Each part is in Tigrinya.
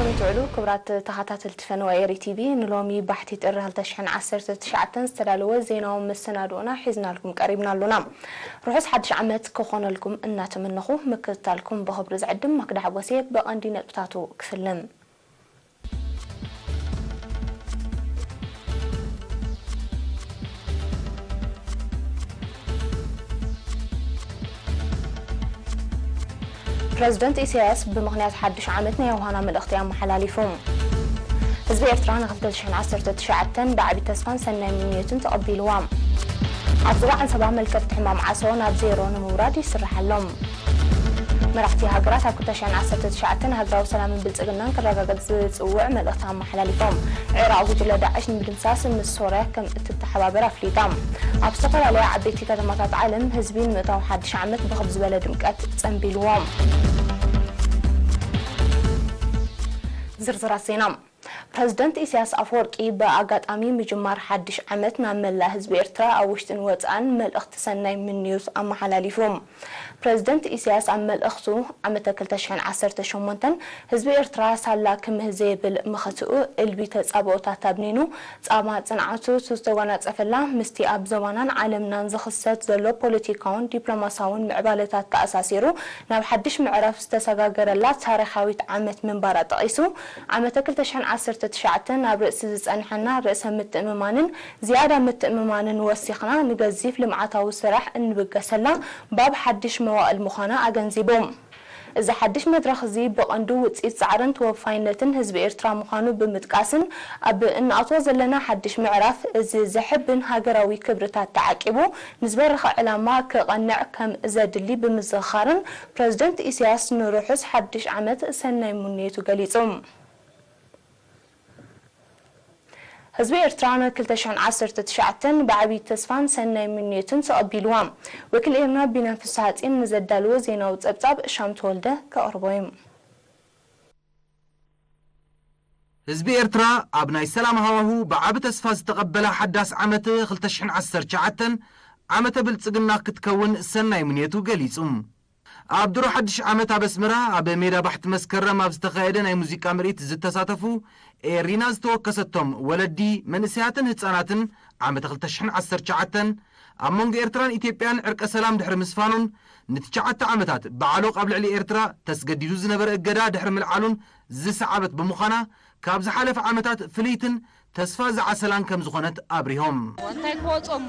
ትውዕሉ ክቡራት ተኸታተልቲ ፈነወ ኤሪ ቲቪ፣ ንሎሚ ባሕቲ ጥሪ ክልተ ሽሕን ዓሰርተ ትሽዓተን ዝተዳለወ ዜናዊ መሰናድኦና ሒዝናልኩም ቀሪብና ኣሎና። ርሑስ ሓድሽ ዓመት ክኾነልኩም እናተመነኹ፣ ምክትታልኩም ብኽብሪ ዝዕድም ማክዳ ሓጎሴ ብቐንዲ ነጥብታቱ ክፍልን። ፕረዚደንት ኢሳያስ ብምኽንያት ሓድሽ ዓመት ናይ ዮሃና መልእኽቲ ኣመሓላሊፉ። ህዝቢ ኤርትራ ን ክልተ ሽሕን ዓሰርተ ትሽዓተን ብዓቢ ተስፋን ሰናይ ምንዮትን ተቐቢልዋ። ኣብ ዞባ ዓንሰባ መልከፍቲ ሕማም ዓሶ ናብ ዜሮ ንምውራድ ይስራሕ ኣሎ። መራሕቲ ሃገራት ኣብ ክልተ ሽሕን ዓሰርተ ትሽዓተን ሃገራዊ ሰላምን ብልጽግናን ክረጋገጽ ዝጽውዕ መልእኽቲ ኣመሓላሊፎም። ዒራቕ ጉጅለ ዳዕሽ ንምድምሳስ ምስ ሶርያ ከም እትተሓባበር ኣፍሊጣ። ኣብ ዝተፈላለያ ዓበይቲ ከተማታት ዓለም ህዝቢ ንምእታው ሓድሽ ዓመት ብኽብ ዝበለ ድምቀት ጸንቢልዎ። ዝርዝራት ዜና። ፕረዚደንት ኢሳያስ ኣፈወርቂ ብኣጋጣሚ ምጅማር ሓድሽ ዓመት ናብ መላእ ህዝቢ ኤርትራ ኣብ ውሽጥን ወጻእን መልእኽቲ ሰናይ ምንዮት ኣመሓላሊፉ። ፕረዚደንት ኢሳያስ ኣብ መልእኽቱ፣ ዓመተ ክልተ ሽሕን ዓሰርተ ሸሞንተን ህዝቢ ኤርትራ ሳላ ክምህ ዘይብል መኸትኡ እልቢ ተጻብኦታት ኣብኒኑ፣ ጻማ ጽንዓቱ ዝተጎናጸፈላ፣ ምስቲ ኣብ ዞባናን ዓለምናን ዝኽሰት ዘሎ ፖለቲካውን ዲፕሎማሳውን ምዕባለታት ተኣሳሲሩ ናብ ሓድሽ ምዕራፍ ዝተሰጋገረላ ታሪኻዊት ዓመት ምንባራ ጠቒሱ፣ ዓመተ ክልተ ሽሕን ዓሰርተ ትሽዓተን ኣብ ርእሲ ዝጸንሐና ርእሰ ምትእምማንን ዝያዳ ምትእምማንን ወሲኽና ንገዚፍ ልምዓታዊ ስራሕ እንብገሰላ ባብ ሓድሽ መዋእል ምዃና ኣገንዚቡ። እዚ ሓድሽ መድረኽ እዚ ብቐንዱ ውጽኢት ጻዕርን ተወፋይነትን ህዝቢ ኤርትራ ምዃኑ ብምጥቃስን፣ ኣብ እንኣትዎ ዘለና ሓድሽ ምዕራፍ እዚ ዘሕብን ሃገራዊ ክብርታት ተዓቂቡ ንዝበረኸ ዕላማ ክቐንዕ ከም ዘድሊ ብምዝኽኻርን፣ ፕረዚደንት ኢሳያስ ንርሑስ ሓድሽ ዓመት ሰናይ ምንዮቱ ገሊጹ። ህዝቢ ኤርትራ ን ክልተ ሽሕን ዓሰርተ ትሽዓተን ብዓቢ ተስፋን ሰናይ ምንዮትን ተቐቢልዋ። ወኪል ኤርና ቢንያም ፍስሓጽዮን ንዘዳለዎ ዜናዊ ጸብጻብ ሻም ተወልደ ከቕርቦ እዩ። ህዝቢ ኤርትራ ኣብ ናይ ሰላም ሃዋሁ ብዓቢ ተስፋ ዝተቐበላ ሓዳስ ዓመት ክልተ ሽሕን ዓሰርተ ትሽዓተን ዓመተ ብልጽግና ክትከውን ሰናይ ምንዮቱ ገሊጹ። ኣብ ድሮ ሓድሽ ዓመት ኣብ ኣስመራ ኣብ ሜዳ ባሕቲ መስከረም ኣብ ዝተኻየደ ናይ ሙዚቃ ምርኢት ዝተሳተፉ ኤሪና ዝተወከሰቶም ወለዲ፣ መንእሰያትን ህጻናትን ዓመተ ክልተ ሽሕን ዓሰርተ ትሽዓተን ኣብ መንጎ ኤርትራን ኢትዮጵያን ዕርቀ ሰላም ድሕሪ ምስፋኑን ንትሽዓተ ዓመታት ብዓሎቕ ኣብ ልዕሊ ኤርትራ ተስገዲዱ ዝነበረ እገዳ ድሕሪ ምልዓሉን ዝሰዓበት ብምዃና ካብ ዝሓለፈ ዓመታት ፍልይትን ተስፋ ዝዓሰላን ከም ዝኾነት ኣብሪሆም። እንታይ ክወጾ እሞ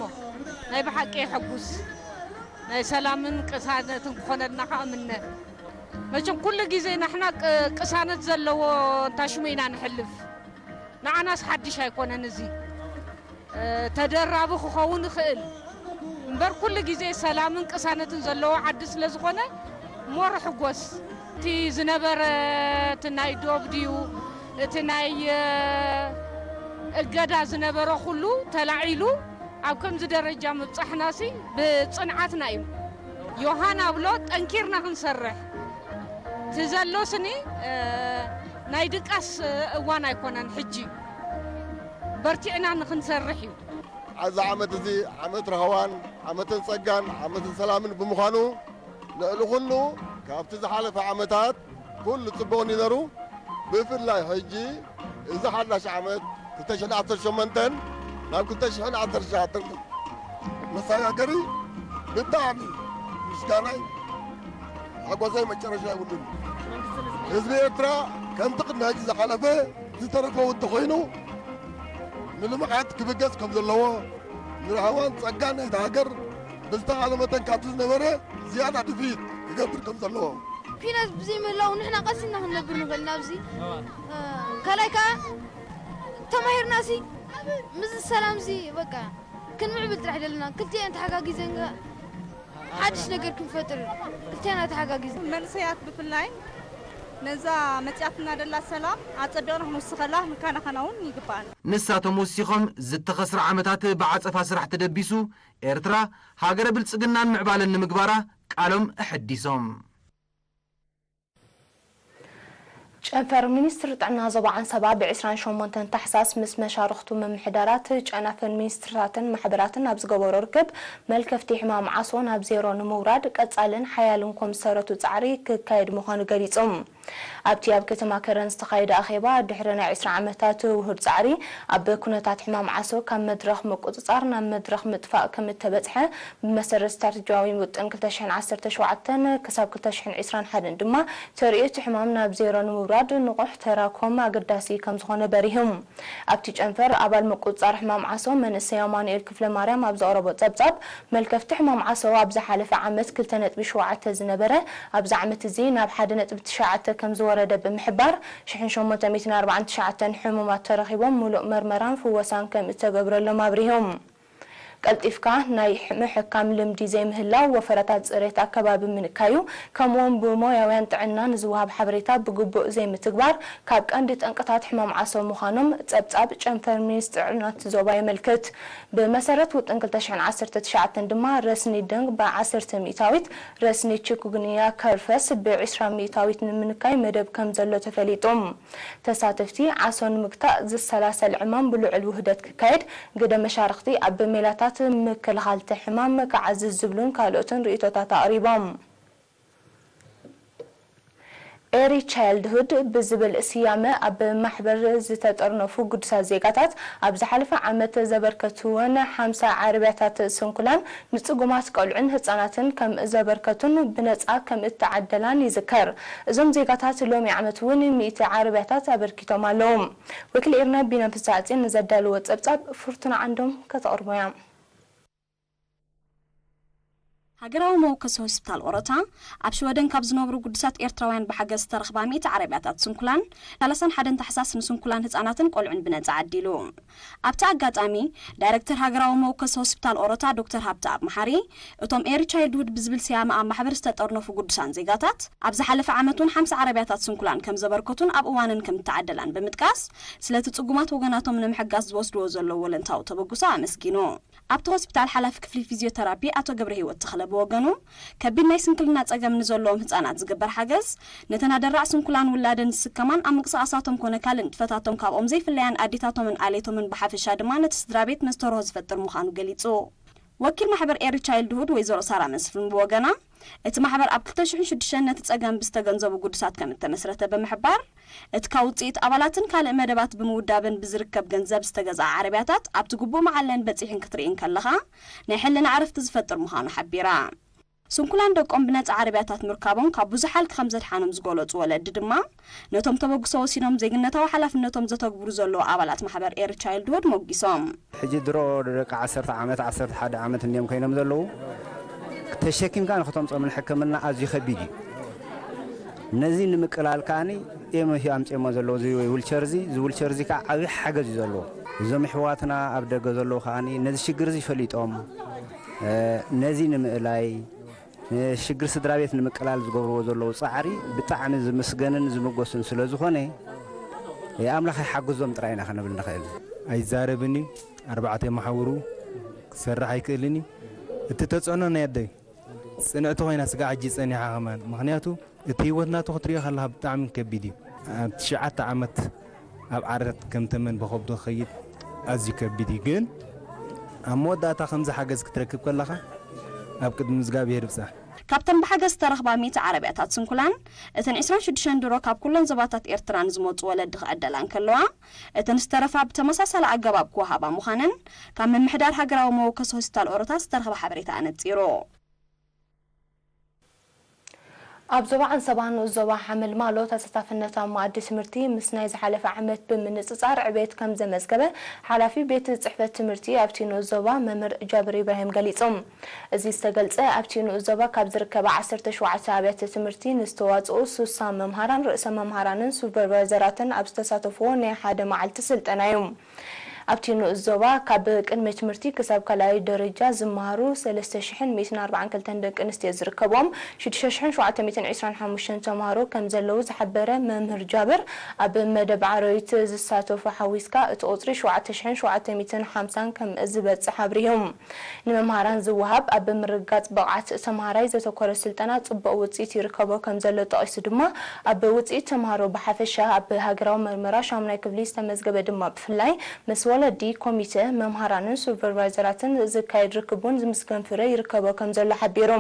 ናይ ብሓቂ የሐጉስ። ናይ ሰላምን ቅሳነትን ክኾነልና ከኣ እምነ። መቸም ኩሉ ግዜ ናሕና ቅ-፣ ቅሳነት ዘለዎ እንታሽሙ ኢና ንሕልፍ። ንዓናስ ሓድሽ ኣይኮነን እዚ። እ፣ ተደራቢ ክኸውን ይኽእል እምበር ኩሉ ግዜ ሰላምን ቅሳነትን ዘለዎ ዓዲ ስለ ዝኾነ ሞር ሕጎስ። እቲ ዝነበረ፣ እቲ ናይ ዶብ ድዩ፣ እቲ ናይ፣ እ፣ እገዳ ዝነበረ ኩሉ ተላዒሉ ኣብ ከምዚ ደረጃ ምብጻሕናሲ ብጽንዓትና እዩ። ዮሃና ብሎ ጠንኪርና ክንሰርሕ። እቲ ዘሎ ስኒ፣ እ፣ ናይ ድቃስ እዋን ኣይኮነን ሕጂ። በርቲዕና ንኽንሰርሕ እዩ። እዚ ዓመት እዚ ዓመት ራህዋን ዓመትን ጸጋን ዓመትን ሰላምን ብምዃኑ፣ ልዕሊ ኩሉ ካብቲ ዝሓለፈ ዓመታት ኩሉ ጽቡቕ ነይሩ። ብፍላይ ሕጂ እዚ ሓዳሽ ዓመት ክልተ ሽሕን ዓሰርተ ሸሞንተን ናብ ክልተ ሽሕን ዓሰርተ ትሽዓተን መሰጋገሪ ብጣዕሚ ምስጋናይ ሓጎሰይ መጨረሻ የብሉን። ህዝቢ ኤርትራ ከምቲ ቅድሚ ሕጂ ዝሓለፈ ዝተረፈ እውን እንተኾይኑ፣ ንልምዓት ክብገስ ከም ዘለዎ፣ ንራህዋን ጸጋን ናይታ ሃገር ብዝተኻእለ መጠን ካብቲ ዝነበረ ዝያዳ ድፍኢት ክገብር ከም ዘለዎ። ኲናት ብዘይምህላው ንሕና ቀሲና ክንነብር ንኽእል ኢና ኣብዚ። እ፣ ካልኣይ ከኣ ተማሂርናሲ፣ ምስዚ ሰላምዚ በቃ ክንምዕብል ጥራሕ ደለና። ክልቲኤን ተሓጋጊዘን ከኣ ሓድሽ ነገር ክንፈጥር፣ ክልቲኤና ተሓጋጊዘን። መንእሰያት ብፍላይ ነዛ መጽያትና ደላ ሰላም ኣጸቢቕና ክንውስኸላ ክንከናኸና እውን ይግባኣና። ንሳቶም ወሲኾም፣ ዝተኸስረ ዓመታት ብዓጸፋ ስራሕ ተደቢሱ፣ ኤርትራ ሃገረ ብልጽግናን ምዕባለን ንምግባራ ቃሎም ኣሐዲሶም። ጨንፈር ሚኒስትሪ ጥዕና ዞባ ዓንሰባ ብ ዕስራን ሸሞንተን ታሕሳስ ምስ መሻርኽቱ ምምሕዳራት፣ ጨናፍን ሚኒስትርታትን ማሕበራትን ኣብ ዝገበሮ ርክብ፣ መልከፍቲ ሕማም ዓሶ ናብ ዜሮ ንምውራድ ቀጻልን ሓያልን ኮምሰረቱ ጻዕሪ ክካየድ ምዃኑ ገሊጹ። ኣብቲ ኣብ ከተማ ከረን ዝተኻየደ ኣኼባ፣ ድሕሪ ናይ ዕስራ ዓመታት ውሁድ ጻዕሪ፣ ኣብ ኩነታት ሕማም ዓሶ ካብ መድረኽ ምቁጽጻር ናብ መድረኽ ምጥፋእ ከም እተበጽሐ፣ ብመሰረት ስትራተጂያዊ ውጥን ክልተ ሽሕን ዓሰርተ ሸውዓተን ክሳብ ክልተ ሽሕን ዕስራን ሓደን ድማ፣ ተርእዮ እቲ ሕማም ናብ ዜሮ ንምውራድ ንቑሕ ተራ ኮም ኣገዳሲ ከም ዝኾነ በሪሆም። ኣብቲ ጨንፈር፣ ኣባል ምቁጽጻር ሕማም ዓሶ መንእሰይ ኣማኑኤል ክፍለማርያም ኣብ ዘቕረቦ ጸብጻብ፣ መልከፍቲ ሕማም ዓሶ ኣብ ዝሓለፈ ዓመት ክልተ ነጥቢ ሸውዓተ ዝነበረ፣ ኣብዚ ዓመት እዚ ናብ ሓደ ነጥቢ ትሽዓተ ከም ዝወረደ ብምሕባር፣ ሽሕን ሸሞንተ ሚእትን ኣርባዓን ትሽዓተን ሕሙማት ተረኺቦም፣ ምሉእ መርመራን ፍወሳን ከም እተገብረሎም ኣብሪሆም። ቀልጢፍካ ናይ ምሕካም ልምዲ ዘይምህላው፣ ወፈራታት ጽሬት ኣከባቢ ምንካዩ፣ ከምኡውን ብሞያውያን ጥዕና ንዝወሃብ ሓበሬታ ብግቡእ ዘይምትግባር፣ ካብ ቀንዲ ጠንቅታት ሕማም ዓሶ ምዃኖም ጸብጻብ ጨንፈር ሚኒስትር ጥዕና እቲ ዞባ የመልክት። ብመሰረት ውጥን ክልተ ሽሕን ዓሰርተ ትሽዓተን ድማ፣ ረስኒ ደንግ ብዓሰርተ ሚእታዊት፣ ረስኒ ቺኩንጉንያ ከርፈስ ብዕስራ ሚእታዊት ንምንካይ መደብ ከም ዘሎ ተፈሊጡ። ተሳተፍቲ፣ ዓሶ ንምግታእ ዝሰላሰል ዕማም ብልዑል ውህደት ክካየድ፣ ግደ መሻርኽቲ ኣብ ሜላታት ምክልኻል እቲ ሕማም ክዓዝዝ ዝብሉን ካልኦትን ርእይቶታት ኣቕሪቦም። ኤሪ ቻይልድሁድ ብዝብል ስያመ ኣብ ማሕበር ዝተጠርነፉ ግዱሳት ዜጋታት፣ ኣብ ዝሓለፈ ዓመት ዘበርከትወን ሓምሳ ዓረብያታት ስንኩላን ንጽጉማት ቆልዑን ህጻናትን ከም ዘበርከቱን ብነጻ ከም እተዓደላን ይዝከር። እዞም ዜጋታት ሎሚ ዓመት እውን ሚእቲ ዓረብያታት ኣበርኪቶም ኣለዉ። ወኪል ኤርና ቢና ፍስሓጽዮን ንዘዳለዎ ጸብጻብ ፍርቱና ዓንዶም ከተቕርቦ እያ። ሃገራዊ መወከሲ ሆስፒታል ኦሮታ፣ ኣብ ሽወደን ካብ ዝነብሩ ግዱሳት ኤርትራውያን ብሓገዝ ዝተረኽባ ሚእቲ ዓረብያታት ስንኩላን፣ ሰላሳን ሓደን ታሕሳስ ንስንኩላን ህጻናትን ቆልዑን ብነጻ ዓዲሉ። ኣብቲ ኣጋጣሚ፣ ዳይረክተር ሃገራዊ መወከሲ ሆስፒታል ኦሮታ ዶክተር ሃብተኣብ መሓሪ፣ እቶም ኤሪ ቻይልድሁድ ብዝብል ስያመ ኣብ ማሕበር ዝተጠርነፉ ግዱሳን ዜጋታት፣ ኣብ ዝሓለፈ ዓመት እውን ሓምሳ ዓረብያታት ስንኩላን ከም ዘበርከቱን ኣብ እዋነን ከም እተዓደላን ብምጥቃስ፣ ስለቲ ጽጉማት ወገናቶም ንምሕጋዝ ዝወስድዎ ዘለዉ ወለንታዊ ተበግሶ ኣመስጊኑ። ኣብቲ ሆስፒታል ሓላፊ ክፍሊ ፊዚዮተራፒ ኣቶ ገብረሂወት ተኽለ ብወገኑ፣ ከቢድ ናይ ስንክልና ጸገም ንዘለዎም ህጻናት ዝግበር ሓገዝ፣ ነተን ኣደራዕ ስንኩላን ውላደን ዝስከማን ኣብ ምንቅስቓሳቶም ኮነ ካልእ ንጥፈታቶም ካብኦም ዘይፍለያን ኣዴታቶምን ዓሌቶምን ብሓፈሻ ድማ ነቲ ስድራ ቤት መስተርሆ ዝፈጥር ምዃኑ ገሊጹ። ወኪል ማሕበር ኤሪ ቻይልድሁድ ወይዘሮ ሳራ መስፍን ብወገና፣ እቲ ማሕበር ኣብ ክልተ ሽሕን ሽዱሽተን ነቲ ጸገም ብዝተገንዘቡ ግዱሳት ከም እተመስረተ ብምሕባር፣ እቲ ካብ ውጽኢት ኣባላትን ካልእ መደባት ብምውዳብን ብዝርከብ ገንዘብ ዝተገዝኣ ዓረብያታት ኣብቲ ግቡእ መዓለን በጺሕን ክትርኢ እንከለኻ፣ ናይ ሕልና ዕረፍቲ ዝፈጥር ምዃኑ ሓቢራ። ስንኩላን ደቆም ብነጻ ዓረብያታት ምርካቦም ካብ ብዙሕ ሃልኪ ከም ዘድሓኖም ዝገለጹ ወለዲ ድማ፣ ነቶም ተበግሶ ወሲኖም ዜግነታዊ ሓላፍነቶም ዘተግብሩ ዘለዉ ኣባላት ማሕበር ኤሪ ቻይልድሁድ ሞጊሶም። ሕጂ ድሮ ደቂ ዓሰርተ ዓመት፣ ዓሰርተ ሓደ ዓመት እንድዮም ኮይኖም ዘለዉ። ተሸኪምካ ንክተምጾም ንሕክምና ኣዝዩ ከቢድ እዩ። ነዚ ንምቅላል ከኣኒ እዮም ኣምጺኦሞ ዘለዉ እዚ ዊልቸር እዚ። እዚ ዊልቸር እዚ ከዓ ዓብዪ ሓገዝ እዩ ዘለዎ። እዞም ኣሕዋትና ኣብ ደገ ዘለዉ ከኣኒ ነዚ ሽግር እዚ ፈሊጦም፣ እ፣ ነዚ ንምእላይ፣ ንሽግር ስድራ ቤት ንምቅላል ዝገብርዎ ዘለዉ ጻዕሪ ብጣዕሚ ዝምስገንን ዝምጎስን ስለ ዝኾነ፣ ኣምላኽ ይሓግዞም ጥራይ ኢና ክንብል ንኽእል። ኣይዛረብን እዩ፣ ኣርባዕተ መሓውሩ ክሰርሕ ኣይክእልን እዩ። እቲ ተጽዕኖ ናይ ኣደይ ጽንዕቲ ኮይና ስጋዕ ሕጂ ጸኒሓ ከማን። ምኽንያቱ እቲ ህይወት ናቱ ክትሪኦ ከለኻ ብጣዕሚ ከቢድ እዩ። ኣብ ትሽዓተ ዓመት ኣብ ዓራት ከም ተመን ብኸብዱ ክኸይድ ኣዝዩ ከቢድ እዩ። ግን ኣብ መወዳእታ ከምዚ ሓገዝ ክትረክብ ከለኻ ኣብ ቅድሚ እግዚኣብሄር ብጻሕ። ካብተን ብሓገዝ ዝተረኽባ ሚእቲ ዓረብያታት ስንኩላን፣ እተን ዕስራን ሽዱሽተን ድሮ ካብ ኩለን ዞባታት ኤርትራ ንዝመጹ ወለዲ ክዕደላ እንከለዋ፣ እተን ዝተረፋ ብተመሳሳሊ ኣገባብ ክወሃባ ምዃነን ካብ ምምሕዳር ሃገራዊ መወከሲ ሆስፒታል ኦሮታ ዝተረኽበ ሓበሬታ ኣነጺሩ። ኣብ ዞባ ዓንሰባ ንኡስ ዞባ ሓመልማሎ ተሳታፍነት ኣብ መኣዲ ትምህርቲ ምስ ናይ ዝሓለፈ ዓመት ብምንጽጻር ዕቤት ከም ዘመዝገበ ሓላፊ ቤት ጽሕፈት ትምህርቲ ኣብቲ ንኡስ ዞባ መምህር ጃብር ኢብራሂም ገሊጹ። እዚ ዝተገልጸ ኣብቲ ንኡስ ዞባ ካብ ዝርከባ ዓሰርተ ሸውዓተ ኣብያተ ትምህርቲ ንዝተዋጽኡ ሱሳ መምሃራን ርእሰ መምሃራንን ሱፐርቫይዘራትን ኣብ ዝተሳተፍዎ ናይ ሓደ መዓልቲ ስልጠና እዩ። ኣብቲ ንኡስ ዞባ ካብ ቅድመ ትምህርቲ ክሳብ ካልኣይ ደረጃ ዝመሃሩ ሰለስተ ሽሕን ሚእትን ኣርባዓን ክልተን ደቂ ኣንስትዮ ዝርከብዎም ሽዱሽተ ሽሕን ሸውዓተ ሚእትን ዕስራን ሓሙሽተን ተምሃሮ ከም ዘለዉ ዝሓበረ መምህር ጃብር፣ ኣብ መደብ ዓረቢት ዝሳተፉ ሓዊስካ እቲ ቁጽሪ ሸውዓተ ሽሕን ሸውዓተ ሚእትን ሓምሳን ከም ዝበጽሕ ኣብሪሁ። ንመምሃራን ዝወሃብ ኣብ ምርግጋጽ ብቕዓት ተምሃራይ ዘተኮረ ስልጠና ጽቡቕ ውጽኢት ይርከቦ ከም ዘሎ ጠቒሱ ድማ፣ ኣብ ውጽኢት ተምሃሮ ብሓፈሻ፣ ኣብ ሃገራዊ መርመራ ሻሙናይ ክፍሊ ዝተመዝገበ ድማ ብፍላይ፣ ምስ ወለዲ፣ ኮሚተ፣ መምሃራንን ሱፐርቫይዘራትን ዝካየድ ርክብ እውን ዝምስገን ፍረ ይርከቦ ከም ዘሎ ሓቢሩ።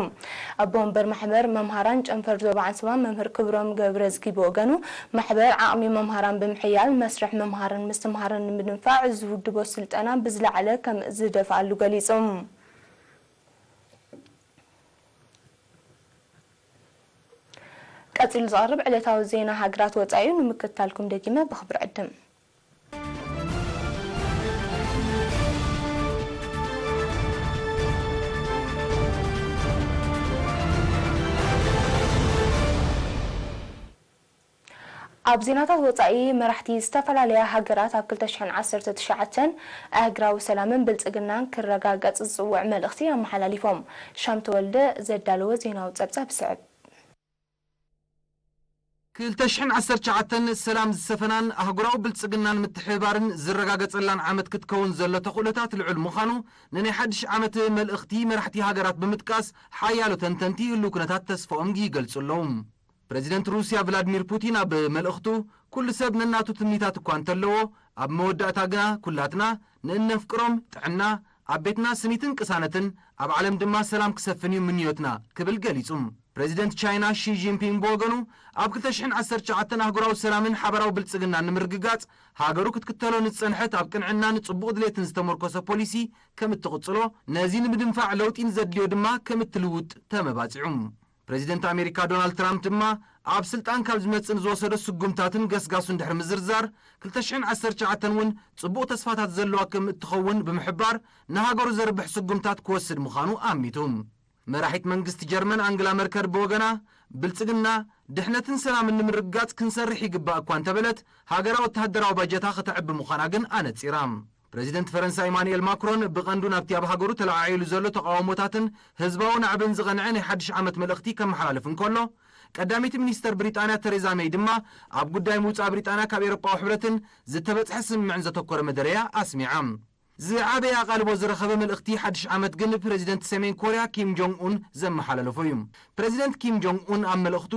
ኣቦ ወንበር ማሕበር መምሃራን ጨንፈር ዞባ ዓንሰባ መምህር ክብሮም ገብረዝጊ ብወገኑ፣ ማሕበር ዓቕሚ መምሃራን ብምሕያል መስርሕ ምምሃርን ምስትምሃርን ንምድንፋዕ ዝውድቦ ስልጠና ብዝለዓለ ከም ዝደፍኣሉ ገሊጹ። ቀጺሉ ዝቐርብ ዕለታዊ ዜና ሃገራት ወጻኢ እዩ፣ ንምክትታልኩም ደጊመ ብኽብሪ ዕድም። ኣብ ዜናታት ወጻኢ፣ መራሕቲ ዝተፈላለያ ሃገራት ኣብ ክልተ ሽሕን ዓሰርተ ትሽዓተን ኣህጉራዊ ሰላምን ብልጽግናን ክረጋገጽ ዝጽውዕ መልእኽቲ ኣመሓላሊፎም። ሻም ተወልደ ዘዳለወ ዜናዊ ጸብጻብ ይስዕብ። ክልተ ሽሕን ዓሰርተ ትሽዓተን ሰላም ዝሰፈናን ኣህጉራዊ ብልጽግናን ምትሕብባርን ዝረጋገጸላን ዓመት ክትከውን ዘሎ ተኽእሎታት ልዑል ምዃኑ ንናይ ሓድሽ ዓመት መልእኽቲ መራሕቲ ሃገራት ብምጥቃስ ሓያሎ ተንተንቲ ህሉው ኩነታት ተስፋኦም ይገልጹ ኣለዉ። ፕረዚደንት ሩስያ ቭላድሚር ፑቲን ኣብ መልእኽቱ፣ "ኩሉ ሰብ ነናቱ ትምኒታት እኳ እንተለዎ፣ ኣብ መወዳእታ ግና ኩላትና ንእነፍቅሮም ጥዕና፣ ኣብ ቤትና ስኒትን ቅሳነትን፣ ኣብ ዓለም ድማ ሰላም ክሰፍን እዩ ምንዮትና" ክብል ገሊጹ። ፕረዚደንት ቻይና ሺ ጂንፒንግ ብወገኑ፣ ኣብ ክልተ ሽሕን ዓሰርተ ትሽዓተን ኣህጉራዊ ሰላምን ሓበራዊ ብልጽግናን ንምርግጋጽ፣ ሃገሩ ክትክተሎ ንዝጸንሐት ኣብ ቅንዕናን ጽቡቕ ድሌትን ዝተመርኮሰ ፖሊሲ ከም እትቕጽሎ፣ ነዚ ንምድንፋዕ ለውጢ ንዘድልዮ ድማ ከም እትልውጥ ተመባጺዑ። ፕረዚደንት ኣሜሪካ ዶናልድ ትራምፕ ድማ፣ ኣብ ስልጣን ካብ ዝመጽእ ንዝወሰዶ ስጉምታትን ገስጋሱን ድሕሪ ምዝርዛር፣ ክልተ ሽሕን ዓሰርተ ትሽዓተን እውን ጽቡቕ ተስፋታት ዘለዋ ከም እትኸውን ብምሕባር፣ ንሃገሩ ዘርብሕ ስጉምታት ክወስድ ምዃኑ ኣሚቱ። መራሒት መንግስቲ ጀርመን ኣንግላ መርከል ብወገና፣ ብልጽግና፣ ድሕነትን ሰላምን ንምርግጋጽ ክንሰርሕ ይግባእ እኳ እንተበለት፣ ሃገራዊ ወተሃደራዊ ባጀታ ከተዕቢ ምዃና ግን ኣነጺራ። ፕረዚደንት ፈረንሳ ኢማኑኤል ማክሮን ብቐንዱ ናብቲ ኣብ ሃገሩ ተለዓዒሉ ዘሎ ተቓውሞታትን ህዝባዊ ናዕብን ዝቐንዐ ናይ ሓድሽ ዓመት መልእኽቲ ከመሓላልፍ እንከሎ፣ ቀዳመይቲ ሚኒስተር ብሪጣንያ ተሬዛ ሜይ ድማ ኣብ ጉዳይ ምውጻእ ብሪጣንያ ካብ ኤውሮጳዊ ሕብረትን ዝተበጽሐ ስምምዕን ዘተኮረ መደረያ ኣስሚዓ። ዝዓበየ ኣቓልቦ ዝረኸበ መልእኽቲ ሓድሽ ዓመት ግን ፕረዚደንት ሰሜን ኮርያ ኪም ጆንግ ኡን ዘመሓላለፎ እዩ። ፕረዚደንት ኪም ጆንግ ኡን ኣብ መልእኽቱ፣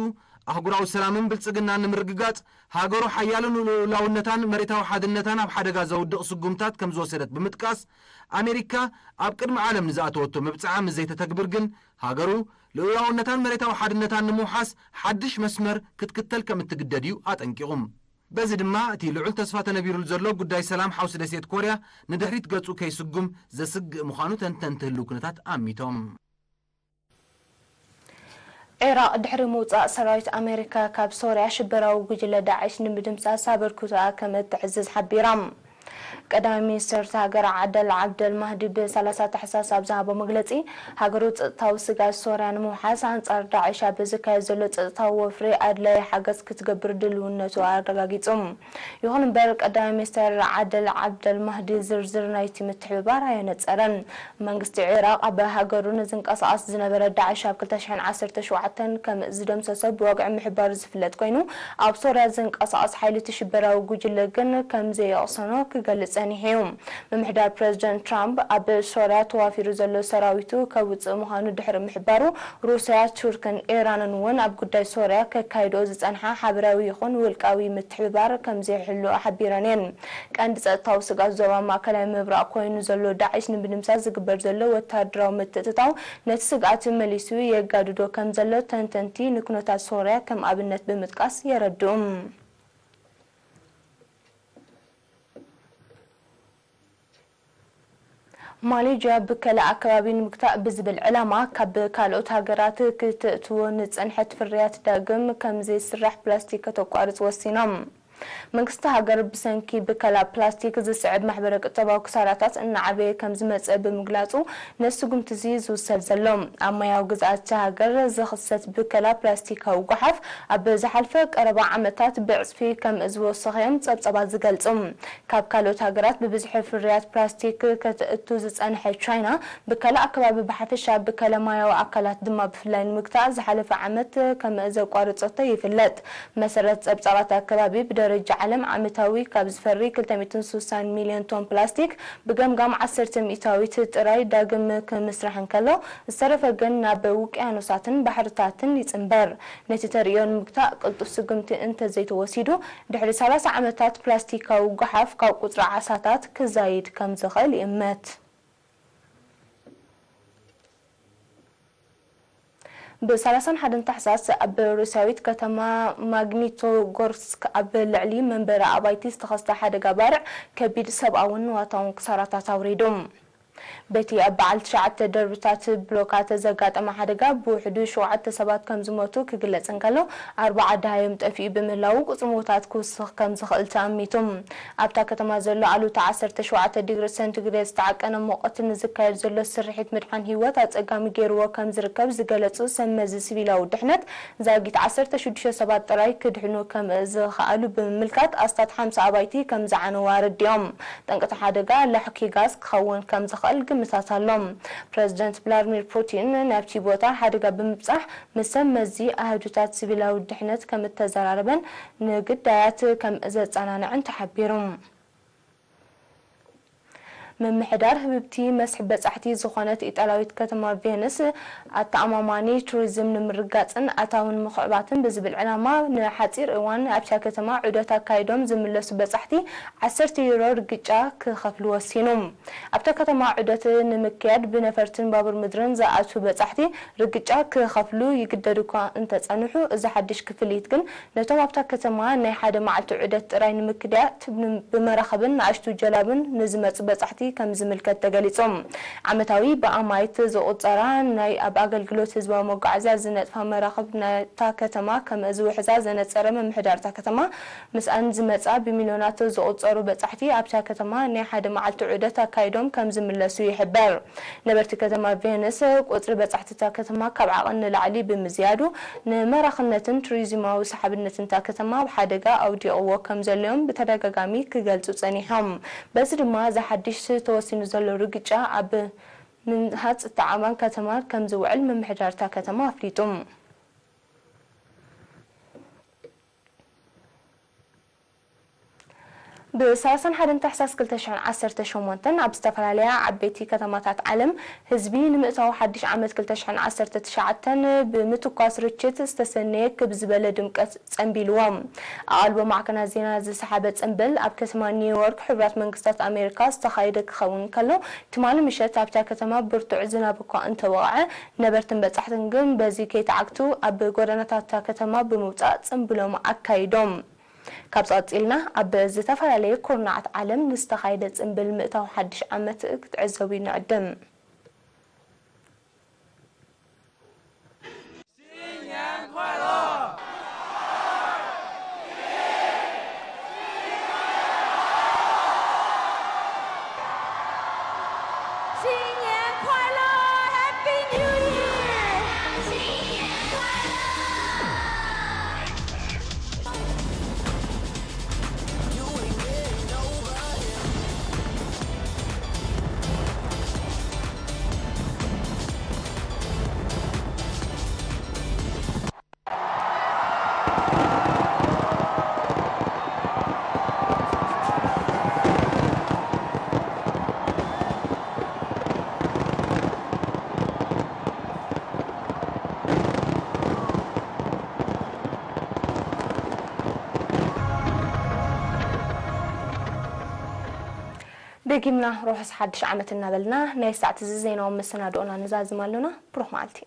ኣህጉራዊ ሰላምን ብልጽግናን ንምርግጋጽ፣ ሃገሩ ሓያሎ ንልኡላውነታን መሬታዊ ሓድነታን ኣብ ሓደጋ ዘውድቕ ስጉምታት ከም ዝወሰደት ብምጥቃስ፣ ኣሜሪካ ኣብ ቅድሚ ዓለም ንዝኣተወቶ መብጽዓ ምስ ዘይተተግብር ግን፣ ሃገሩ ልኡላውነታን መሬታዊ ሓድነታን ንምውሓስ ሓድሽ መስመር ክትክተል ከም እትግደድ እዩ ኣጠንቂቑ። በዚ ድማ፣ እቲ ልዑል ተስፋ ተነቢሩሉ ዘሎ ጉዳይ ሰላም ሓውሲ ደሴት ኮርያ ንድሕሪት ገጹ ከይስጉም ዘስግእ ምዃኑ ተንተንቲ ህልው ኩነታት ኣሚቶም። ዒራቕ ድሕሪ ምውጻእ ሰራዊት ኣሜሪካ ካብ ሶርያ፣ ሽበራዊ ጉጅለ ዳዕሽ ንምድምሳስ ኣበርክቶኣ ከም እትዕዝዝ ሓቢራ። ቀዳማይ ሚኒስተር እታ ሃገር ዓደል ዓብደል ማህዲ ብሰላሳ ታሕሳስ ኣብ ዝሃቦ መግለጺ፣ ሃገሩ ጸጥታዊ ስግኣት ሶርያ ንምውሓስ ኣንጻር ዳዕሽ ኣብ ዝካየድ ዘሎ ጸጥታዊ ወፍሪ ኣድላዪ ሓገዝ ክትገብር ድልውነቱ ኣረጋጊጹ። ይኹን እምበር፣ ቀዳማይ ሚኒስተር ዓደል ዓብደል ማህዲ ዝርዝር ናይቲ ምትሕብባር ኣየነጸረን። መንግስቲ ዒራቕ ኣብ ሃገሩ ንዝንቀሳቐስ ዝነበረ ዳዕሽ ኣብ ክልተ ሽሕን ዓሰርተ ሸውዓተን ከም ዝደምሰሶ ብወግዒ ምሕባሩ ዝፍለጥ ኮይኑ፣ ኣብ ሶርያ ዝንቀሳቐስ ሓይሊ እቲ ሽበራዊ ጉጅለ ግን ከም ዘየቕሰኖ ክገልጽ ጸኒሑ እዩ። ምምሕዳር ፕረዚደንት ትራምፕ ኣብ ሶርያ ተዋፊሩ ዘሎ ሰራዊቱ ከውጽእ ምዃኑ ድሕሪ ምሕባሩ፣ ሩስያ፣ ቱርክን ኢራንን እውን ኣብ ጉዳይ ሶርያ ከካይድኦ ዝጸንሓ ሓበራዊ ይኹን ውልቃዊ ምትሕብባር ከም ዘይሕልኦ ሓቢረን እየን። ቀንዲ ጸጥታዊ ስግኣት ዞባ ማእከላይ ምብራቕ ኮይኑ ዘሎ ዳዕሽ ንምድምሳስ ዝግበር ዘሎ ወተሃደራዊ ምትእትታው ነቲ ስግኣት መሊሱ የጋድዶ ከም ዘሎ ተንተንቲ ንኩነታት ሶርያ ከም ኣብነት ብምጥቃስ የረድኡ። ማሌዥያ ብከላ ኣከባቢ ንምግታእ ብዝብል ዕላማ ካብ ካልኦት ሃገራት ክትእትዎ ንጸንሐት ፍርያት ዳግም ከም ዘይስራሕ ፕላስቲክ ከተቋርጽ ወሲና። መንግስቲ ሃገር ብሰንኪ ብከላ ፕላስቲክ ዝስዕብ ማሕበረ ቁጠባዊ ክሳራታት እናዓበየ ከም ዝመጸ ብምግላጹ ነዚ ስጉምቲ እዚ ዝውሰድ ዘሎ። ኣብ ማያዊ ግዝኣት እታ ሃገር ዝኽሰት ብከላ ፕላስቲካዊ ጓሓፍ ኣብ ዝሓልፈ ቀረባ ዓመታት ብዕጽፊ ከም ዝወሰኸ እዮም ጸብጸባት ዝገልጹ። ካብ ካልኦት ሃገራት ብብዝሒ ፍርያት ፕላስቲክ ከተእቱ ዝጸንሐት ቻይና፣ ብከላ ኣከባቢ ብሓፈሻ፣ ብከላ ማያዊ ኣካላት ድማ ብፍላይ ንምግታእ ዝሓለፈ ዓመት ከም ዘቋረጸቶ ይፍለጥ። መሰረት ጸብጻባት ኣከባቢ ብደረ ደረጃ ዓለም ዓመታዊ ካብ ዝፈሪ ክልተ ሚእትን ስሳን ሚልዮን ቶን ፕላስቲክ ብገምጋም ዓሰርተ ሚእታዊት ጥራይ ዳግም ክምስራሕ እንከሎ፣ ዝተረፈ ግን ናብ ውቅያኖሳትን ባሕርታትን ይጽንበር። ነቲ ተርእዮ ንምግታእ ቅልጡፍ ስጉምቲ እንተዘይተወሲዱ፣ ድሕሪ ሰላሳ ዓመታት ፕላስቲካዊ ጓሓፍ ካብ ቁጽሪ ዓሳታት ክዛይድ ከም ዝኽእል ይእመት። ብ ሰላሳን ሓደን ታሕሳስ ኣብ ሩስያዊት ከተማ ማግኒቶጎርስክ ኣብ ልዕሊ መንበሪ ኣባይቲ ዝተኸስተ ሓደጋ ባርዕ ከቢድ ሰብኣውን ንዋታውን ክሳራታት ኣውሪዱ። በቲ ኣብ በዓል ትሽዓተ ደርብታት ብሎካት ዘጋጠመ ሓደጋ ብውሕዱ ሸውዓተ ሰባት ከም ዝሞቱ ክግለጽ እንከሎ፣ ኣርባዓ ደሃዮም ጠፊኡ ብምህላዉ ቁጽሪ ምዉታት ክውስኽ ከም ዝኽእል ተኣሚቱ። ኣብታ ከተማ ዘሎ ኣሉታ ዓሰርተ ሸውዓተ ዲግሪ ሰንቲግሬድ ዝተዓቀነ ሙቐት ንዝካየድ ዘሎ ስርሒት ምድሓን ህይወት ኣጸጋሚ ገይርዎ ከም ዝርከብ ዝገለጹ ሰብ መዚ ሲቪላዊ ድሕነት፣ ዛጊት ዓሰርተ ሽዱሽተ ሰባት ጥራይ ክድሕኑ ከም ዝኸኣሉ ብምምልካት፣ ኣስታት ሓምሳ ኣባይቲ ከም ዝዓነዋ ኣረዲኦም። ጠንቂ እቲ ሓደጋ ላሕኪ ጋዝ ክኸውን ከም ዝኽእል ግምታት ኣሎ። ፕረዚደንት ቭላድሚር ፑቲን ናብቲ ቦታ ሓደጋ ብምብጻሕ ምስ ሰብ መዚ ኣሃዱታት ሲቪላዊ ድሕነት ከም እተዘራረበን ንግዳያት ከም ዘጸናንዐን ተሓቢሩ። ምምሕዳር ህብብቲ መስሕብ በጻሕቲ ዝኾነት ኢጣልያዊት ከተማ ቬንስ፣ ኣተኣማማኒ ቱሪዝም ንምርጋጽን ኣታዊ ንምኽዕባትን ብዝብል ዕላማ፣ ንሓጺር እዋን ኣብታ ከተማ ዑደት ኣካይዶም ዝምለሱ በጻሕቲ ዓሰርተ ዩሮ ርግጫ ክኸፍሉ ወሲኑ። ኣብታ ከተማ ዑደት ንምክያድ ብነፈርትን ባቡር ምድርን ዝኣትዉ በጻሕቲ ርግጫ ክኸፍሉ ይግደዱ እኳ እንተጸንሑ፣ እዚ ሓድሽ ክፍሊት ግን ነቶም ኣብታ ከተማ ናይ ሓደ መዓልቲ ዑደት ጥራይ ንምክዳት ብመራኽብን ንኣሽቱ ጀላብን ንዝመጹ በጻሕቲ ከም ዝምልከት ተገሊጹ። ዓመታዊ ብኣማኢት ዝቑጸራ ናይ ኣብ ኣገልግሎት ህዝባዊ መጓዓዝያ ዝነጥፋ መራኽብ ናይታ ከተማ ከም ዝውሕዛ ዘነጸረ ምምሕዳር እታ ከተማ፣ ምስኣን ዝመጻ ብሚልዮናት ዝቑጸሩ በጻሕቲ ኣብታ ከተማ ናይ ሓደ መዓልቲ ዑደት ኣካይዶም ከም ዝምለሱ ይሕበር። ነበርቲ ከተማ ቬንስ፣ ቁጽሪ በጻሕቲ እታ ከተማ ካብ ዓቐን ንላዕሊ ብምዝያዱ፣ ንማራኽነትን ቱሪዝማዊ ሰሓብነትን እታ ከተማ ኣብ ሓደጋ ኣውዲቕዎ ከም ዘሎ'ዮም ብተደጋጋሚ ክገልጹ ጸኒሖም። በዚ ድማ፣ እዚ ሓድሽ ተወሲኑ ዘሎ ርግጫ ኣብ ምህናጽ እታ ዓባን ከተማ ከም ዝውዕል ምምሕዳር እታ ከተማ ኣፍሊጡ። ብ ሰላሳን ሓደን ታሕሳስ ክልተ ሽሕን ዓሰርተ ሸሞንተን ኣብ ዝተፈላለያ ዓበይቲ ከተማታት ዓለም ህዝቢ ንምእታው ሓድሽ ዓመት ክልተ ሽሕን ዓሰርተ ትሽዓተን ብምትኳስ ርችት ዝተሰነየ ክብ ዝበለ ድምቀት ጸንቢልዎ። ኣቓልቦ ማዕከናት ዜና ዝሰሓበ ጽንብል ኣብ ከተማ ኒውዮርክ ሕቡራት መንግስታት ኣሜሪካ ዝተኻየደ ክኸውን ከሎ፣ ትማሊ ምሸት ኣብታ ከተማ ብርቱዕ ዝናብ እኳ እንተወቕዐ፣ ነበርትን በጻሕትን ግን በዚ ከይተዓግቱ ኣብ ጎደናታት እታ ከተማ ብምውጻእ ጽንብሎም ኣካይዶም። ካብዚ ቀጺልና ኣብ ዝተፈላለየ ኩርናዓት ዓለም ንዝተኻየደ ጽንብል ምእታው ሓድሽ ዓመት ክትዕዘቡ ንዕድም። ደጊምና ርሑስ ሓድሽ ዓመት እናበልና፣ ናይ ሰዓት እዚ ዜናዊ መሰናድኦና ንዛዝም ኣሎና። ብሩኽ መዓልቲ።